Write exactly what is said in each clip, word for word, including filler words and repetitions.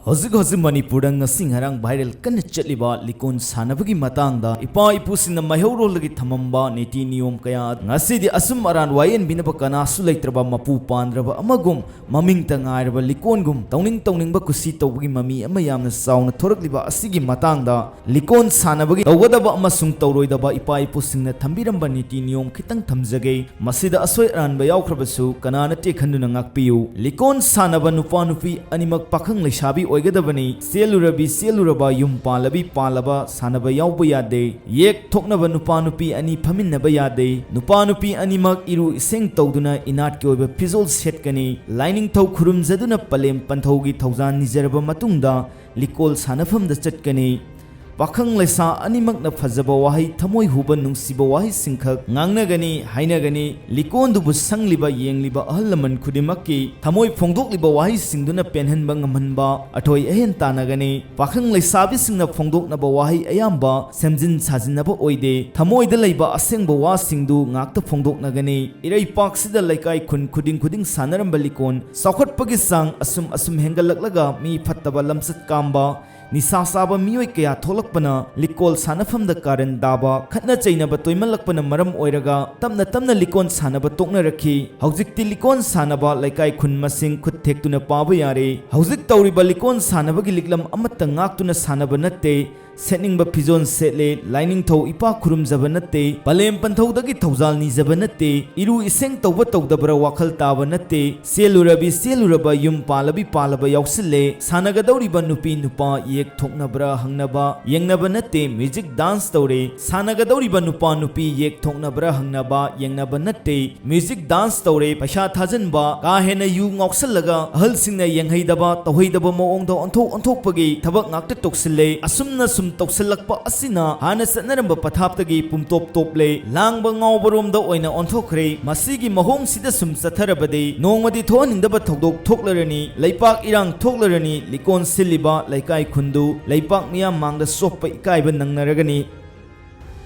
ꯍꯧꯖꯤꯛ ꯍꯧꯖꯤꯛ ꯃꯅꯤꯄꯨꯔꯗ ꯉꯁꯤ ꯉꯔꯥꯡ viral ꯀꯟꯅ ꯆꯠꯂꯤꯕ ꯂꯤꯀꯣꯟ ꯁꯥꯟꯅꯕꯒꯤ ꯃꯇꯥꯡꯗ ꯏꯄꯥ ꯏꯄꯨꯁꯤꯡꯅ ꯃꯩꯍꯧꯔꯣꯜꯗꯒꯤ ꯊꯝꯃꯝꯕ ꯅꯤꯇꯤ ꯅꯤꯌꯣꯝ ꯀꯌꯥ ꯉꯁꯤꯗꯤ ꯑꯁꯨꯝ ꯑꯔꯥꯟ ꯋꯥꯌꯦꯟꯕꯤꯅꯕ ꯀꯅꯥꯁꯨ ꯂꯩꯇ꯭ꯔꯕ ꯃꯄꯨ ꯄꯥꯟꯗ꯭ꯔꯕ ꯑꯃꯒꯨꯝ ꯃꯃꯤꯡꯇ ꯉꯥꯏꯔꯕ ꯂꯤꯀꯣꯟꯒꯨꯝ ꯇꯧꯅꯤꯡ ꯇꯧꯅꯤꯡꯕ ꯀꯨꯁꯤ ꯇꯧꯕꯒꯤ ꯃꯃꯤ ꯑꯃ ꯌꯥꯝꯅ ꯆꯥꯎꯅ ꯊꯣꯔꯛꯂꯤꯕ ꯑꯁꯤꯒꯤ ꯃꯇꯥꯡꯗ ꯂꯤꯀꯣꯟ ꯁꯥꯟꯅꯕꯒꯤ ꯇꯧꯒꯗꯕ ꯑꯃꯁꯨꯡ ꯇꯧꯔꯣꯏꯗꯕ ꯏꯄꯥ ꯏꯄꯨꯁꯤꯡꯅ ꯊꯝꯕꯤꯔꯝꯕ ꯅꯤꯇꯤ ꯅꯤꯌꯣꯝ ꯈꯤꯇꯪ ꯊꯝꯖꯒꯦ꯫ ꯃꯁꯤꯗ ꯑꯁꯣꯏ ꯑꯔꯥꯟꯕ ꯌꯥꯎꯈ꯭ꯔꯕꯁꯨ ꯀꯅꯥꯅ ꯇꯦꯛꯍꯟꯗꯨꯅ ꯉꯥꯛꯄꯤꯌꯨ꯫ ꯂꯤꯀꯣꯟ ꯁꯥꯟꯅꯕ ꯅꯨꯄꯥ ꯅꯨꯄꯤ ꯑꯅꯤꯃꯛ ꯄꯥꯈꯪ ꯂꯩꯁꯥꯕꯤ ꯑꯣꯏꯒꯗꯕꯅꯤ꯫ ꯆꯦꯜꯂꯨꯔꯕꯤ ꯆꯦꯜꯂꯨꯔꯕ, ꯌꯨꯝ ꯄꯥꯜꯂꯕꯤ ꯄꯥꯜꯂꯕ ꯁꯥꯟꯅꯕ ꯌꯥꯎꯕ ꯌꯥꯗꯦ꯫ ꯌꯦꯛ ꯊꯣꯛꯅꯕ ꯅꯨꯄꯥ ꯅꯨꯄꯤ ꯑꯅꯤ ꯐꯝꯃꯤꯟꯅꯕ ꯌꯥꯗꯦ꯫ ꯅꯨꯄꯥ ꯅꯨꯄꯤ ꯑꯅꯤꯃꯛ ꯏꯔꯨ ꯏꯁꯤꯡ ꯇꯧꯗꯨꯅ ꯏꯅꯥꯠꯀꯤ ꯑꯣꯏꯕ ꯐꯤꯖꯣꯜ ꯁꯦꯠꯀꯅꯤ꯫ ꯂꯥꯏꯅꯤꯡꯊꯧ ꯈꯨꯔꯨꯝꯖꯗꯨꯅ ꯄꯂꯦꯝ ꯄꯟꯊꯧꯒꯤ ꯊꯧꯖꯥꯜ ꯅꯤꯖꯔꯕ ꯃꯇꯨꯡꯗ ꯂꯤꯀꯣꯜ ꯁꯥꯟꯅꯐꯝꯗ ꯆꯠꯀꯅꯤ꯫ ꯄꯥꯈꯪ ꯂꯩꯁꯥ ꯑꯅꯤꯃꯛꯅ ꯐꯖꯕ ꯋꯥꯍꯩ, ꯊꯃꯣꯏ ꯍꯨꯕ ꯅꯨꯡꯁꯤꯕ ꯋꯥꯍꯩꯁꯤꯡꯈꯛ ꯉꯥꯡꯅꯒꯅꯤ, ꯍꯥꯏꯅꯒꯅꯤ꯫ ꯂꯤꯀꯣꯟꯗꯨꯕꯨ ꯁꯪꯂꯤꯕ ꯌꯦꯡꯂꯤꯕ ꯑꯍꯜ ꯂꯃꯟ ꯈꯨꯗꯤꯡꯃꯛꯀꯤ ꯊꯃꯣꯏ ꯐꯣꯡꯗꯣꯛꯂꯤꯕ ꯋꯥꯍꯩꯁꯤꯡꯗꯨꯅ ꯄꯦꯟꯍꯟꯕ ꯉꯝꯍꯟꯕ ꯑꯊꯣꯏ ꯑꯍꯦꯟ ꯇꯥꯟꯅꯒꯅꯤ꯫ ꯄꯥꯈꯪ ꯂꯩꯁꯥꯕꯤꯁꯤꯡꯅ ꯐꯣꯡꯗꯣꯛꯅꯕ ꯋꯥꯍꯩ ꯑꯌꯥꯝꯕ ꯁꯦꯝꯖꯤꯟ ꯁꯥꯖꯤꯟꯅꯕ ꯑꯣꯏꯗꯦ꯫ ꯊꯃꯣꯏꯗ ꯂꯩꯕ ꯑꯁꯦꯡꯕ ꯋꯥꯁꯤꯡꯗꯨ ꯉꯥꯛꯇ ꯐꯣꯡꯗꯣꯛꯅꯒꯅꯤ꯫ ꯏꯔꯩꯄꯥꯛꯁꯤꯗ ꯂꯩꯀꯥꯏ ꯈꯨꯟ ꯈꯨꯗꯤꯡ ꯈꯨꯗꯤꯡ ꯁꯥꯟꯅꯔꯝꯕ ꯂꯤꯀꯣꯟ ꯆꯥꯎꯈꯠꯄꯒꯤ ꯆꯥꯡ ꯑꯁꯨꯝ ꯑꯁꯨꯝ ꯍꯦꯟꯒꯠꯂꯛꯂꯒ ꯃꯤ ꯐꯠꯇꯕ ꯂꯝꯆꯠ ꯀꯥꯝꯕ, ꯅꯤꯁꯥ ꯆꯥꯕ ꯃꯤꯑꯣꯏ ꯀꯌꯥ ꯊꯣꯛꯂꯛꯄꯅ ꯂꯤꯀꯣꯜ ꯁꯥꯟꯅꯐꯝꯗ ꯀꯥꯔꯟ ꯇꯥꯕ, ꯈꯠꯅ ꯆꯩꯅꯕ ꯇꯣꯏꯃꯜꯂꯛꯄꯅ ꯃꯔꯝ ꯑꯣꯏꯔꯒ ꯇꯞꯅ ꯇꯞꯅ ꯂꯤꯀꯣꯟ ꯁꯥꯟꯅꯕ ꯇꯣꯛꯅꯔꯛꯈꯤ꯫ ꯍꯧꯖꯤꯛꯇꯤ ꯂꯤꯀꯣꯟ ꯁꯥꯟꯅꯕ ꯂꯩꯀꯥꯏ ꯈꯨꯟ ꯃꯁꯤꯡ ꯈꯨꯠ ꯊꯦꯛꯇꯨꯅ ꯄꯥꯕ ꯌꯥꯔꯦ꯫ ꯍꯧꯖꯤꯛ ꯇꯧꯔꯤꯕ ꯂꯤꯀꯣꯟ ꯁꯥꯟꯅꯕꯒꯤ ꯂꯤꯛꯂꯝ ꯑꯃꯠꯇ ꯉꯥꯛꯇꯨꯅ ꯁꯥꯟꯅꯕ ꯅꯠꯇꯦ꯫ ꯁꯦꯠꯅꯤꯡꯕ ꯐꯤꯖꯣꯜ ꯁꯦꯠꯂꯦ, ꯂꯥꯏꯅꯤꯡꯊꯧ ꯏꯄꯥ ꯈꯨꯔꯨꯝꯖꯕ ꯅꯠꯇꯦ, ꯄꯂꯦꯝ ꯄꯟꯊꯧꯗꯒꯤ ꯊꯧꯖꯥꯜ ꯅꯤꯖꯕ ꯅꯠꯇꯦ, ꯏꯔꯨ ꯏꯁꯤꯡ ꯇꯧꯕ ꯇꯧꯗꯕ꯭ꯔꯥ ꯋꯥꯈꯜ ꯇꯥꯕ ꯅꯠꯇꯦ, ꯆꯦꯜꯂꯨꯔꯕꯤ ꯆꯦꯜꯂꯨꯔꯕ, ꯌꯨꯝ ꯄꯥꯜꯂꯕꯤ ꯄꯥꯜꯂꯕ ꯌꯥꯎꯁꯤꯜꯂꯦ꯫ ꯁꯥꯟꯅꯒꯗꯧꯔꯤꯕ ꯅꯨꯄꯤ ꯅꯨꯄꯥ ꯌꯦꯛ ꯊꯣꯛꯅꯕ꯭ꯔꯥ ꯍꯪꯅꯕ, ꯌꯦꯡꯅꯕ ꯅꯠꯇꯦ, ꯃ꯭ꯌꯨꯖꯤꯛ ꯗꯥꯟꯁ ꯇꯧꯔꯦ꯫ ꯁꯥꯟꯅꯒꯗꯧꯔꯤꯕ ꯅꯨꯄꯥ ꯅꯨꯄꯤ ꯌꯦꯛ ꯊꯣꯛꯅꯕ꯭ꯔꯥ ꯍꯪꯅꯕ, ꯌꯦꯡꯅꯕ ꯅꯠꯇꯦ, ꯃ꯭ꯌꯨꯖꯤꯛ ꯗꯥꯟꯁ ꯇꯧꯔꯦ꯫ ꯄꯩꯁꯥ ꯊꯥꯖꯤꯟꯕ, ꯀꯥ ꯍꯦꯟꯅ ꯌꯨ ꯉꯥꯎꯁꯜꯂꯒ ꯑꯍꯜꯁꯤꯡꯅ ꯌꯦꯡꯍꯩꯗꯕ ꯇꯧꯍꯩꯗꯕ ꯃꯑꯣꯡꯗ ꯑꯣꯟꯊꯣꯛ ꯑꯣꯟꯊꯣꯛꯄꯒꯤ ꯊꯕꯛ ꯉꯥꯛꯇ ꯇꯧꯁꯤꯜꯂꯦ꯫ ꯑꯁꯨꯝꯅ ꯁꯨꯝ ꯇꯧꯁꯤꯜꯂꯛꯄ ꯑꯁꯤꯅ ꯍꯥꯟꯅ ꯆꯠꯅꯔꯝꯕ ꯄꯊꯥꯞꯇꯒꯤ ꯄꯨꯝꯇꯣꯞ ꯇꯣꯞꯂꯦ, ꯂꯥꯡꯕ ꯉꯥꯎꯕꯔꯣꯝꯗ ꯑꯣꯏꯅ ꯑꯣꯟꯊꯣꯛꯈ꯭ꯔꯦ꯫ ꯃꯁꯤꯒꯤ ꯃꯑꯣꯡꯁꯤꯗ ꯁꯨꯝ ꯆꯠꯊꯔꯕꯗꯤ ꯅꯣꯡꯃꯗꯤ ꯊꯣꯛꯍꯟꯅꯤꯡꯗꯕ ꯊꯧꯗꯣꯛ ꯊꯣꯛꯂꯔꯅꯤ, ꯂꯩꯄꯥꯛ ꯏꯔꯥꯡ ꯊꯣꯛꯂꯔꯅꯤ, ꯂꯤꯀꯣꯟ ꯁꯤꯜꯂꯤꯕ ꯂꯩꯀꯥꯏ ꯈꯨꯟꯗꯨ ꯂꯩꯄꯥꯛ ꯃꯤꯌꯥꯝ ꯃꯥꯡꯗ ꯆꯣꯞꯄ ꯏꯀꯥꯏꯕ ꯅꯪꯅꯔꯒꯅꯤ꯫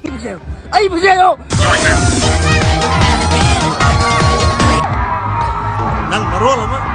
ꯑꯩꯕꯨꯁꯦ, ꯑꯩꯕꯨꯁꯦ! ꯅꯪ ꯃꯔꯣꯜ ꯑꯃ꯫